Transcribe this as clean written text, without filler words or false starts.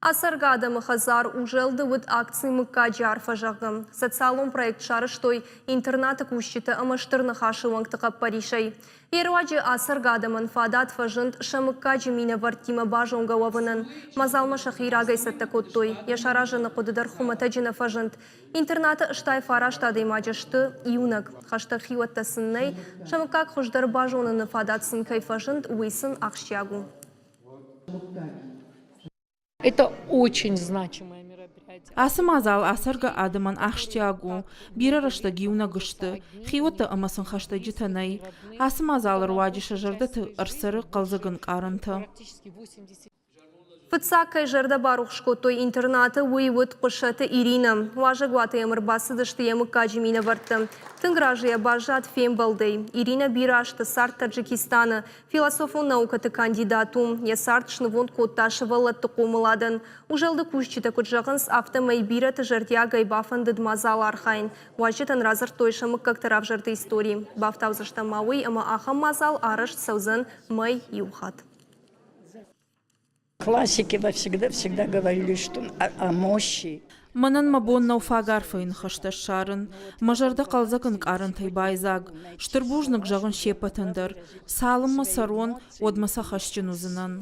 Ацӕргӕ адӕмы хӕдзар Узӕлды уыд акци Мыггаджы арфӕ зӕгъгӕ. Социалон проект сарӕзтой интернаты кусджытӕ ӕмӕ Стыр Ныхасы уӕнгты хъӕппӕрисӕй. Йе руаджы ацӕргӕ адӕмӕн фадат фӕзынд сӕ мыггаджы минӕвӕрттимӕ базонгӕ уӕвынӕн. Мадзалмӕ сӕхи рагӕй цӕттӕ кодтой. Йӕ саразыны хъуыды дӕр хуымӕтӕджы нӕ фӕзынд. Интернаты 89 адӕймаджы сты иунӕг. Хӕстӕг хиуӕттӕ сын нӕй. Сӕ мыггаг хуыздӕр базоныны фадат сын кӕй фӕзынд, уый сын ахсджиаг у. Это очень значимое мероприятие. Ацы мадзал ацӕргӕ адӕмӕн ахсджиаг у. Бирӕ рӕстӕг иунӕг сты, хиуӕттӕ ӕмӕ сын хӕстӕджытӕ нӕй. Ацы мадзалы руаджы сӕ зӕрдӕты ӕрцӕры хъӕлдзӕг ӕнкъарӕнтӕ. Фыццаг кӕй зӕрдӕ барухс кодтой интернаты, уый уыд Хъуыссӕты Иринӕ. Уазӕгуаты йӕм ӕрбацыдысты йӕ мыггаджы минӕвӕрттӕ. Тынг разыйӕ баззад фембӕлдӕй. Иринӕ бирӕ азты цард Таджикистаны. Философон наукӕты кандидат у. Йӕ цард снывонд кодта сывӕллӕтты хъомыладӕн. Узӕлды кусджытӕ куыд зӕгъынц, афтӕмӕй бирӕты зӕрдиагӕй бафӕндыд мадзал архайын. Уазджытӕн радзырдтой сӕ мыггӕгты равзӕрды истори. Бафтаудзыстӕм ма уый, ӕмӕ ахӕм мадзал арӕзт цӕудзӕн мӕй иу хатт. Классики всегда, всегда говорили, что о мощи. Мӕнӕн мӕ бон нӕу фаг арфӕйы ныхӕстӕ ссарын. Мӕ зӕрдӕ хъӕлдзӕг ӕнкъарӕнтӕй байдзаг. Стыр бузныг зӕгъын се ппӕтӕн дӕр. Цалынмӕ цӕрон, уӕдмӕ сӕ хӕсджын уыдзынӕн.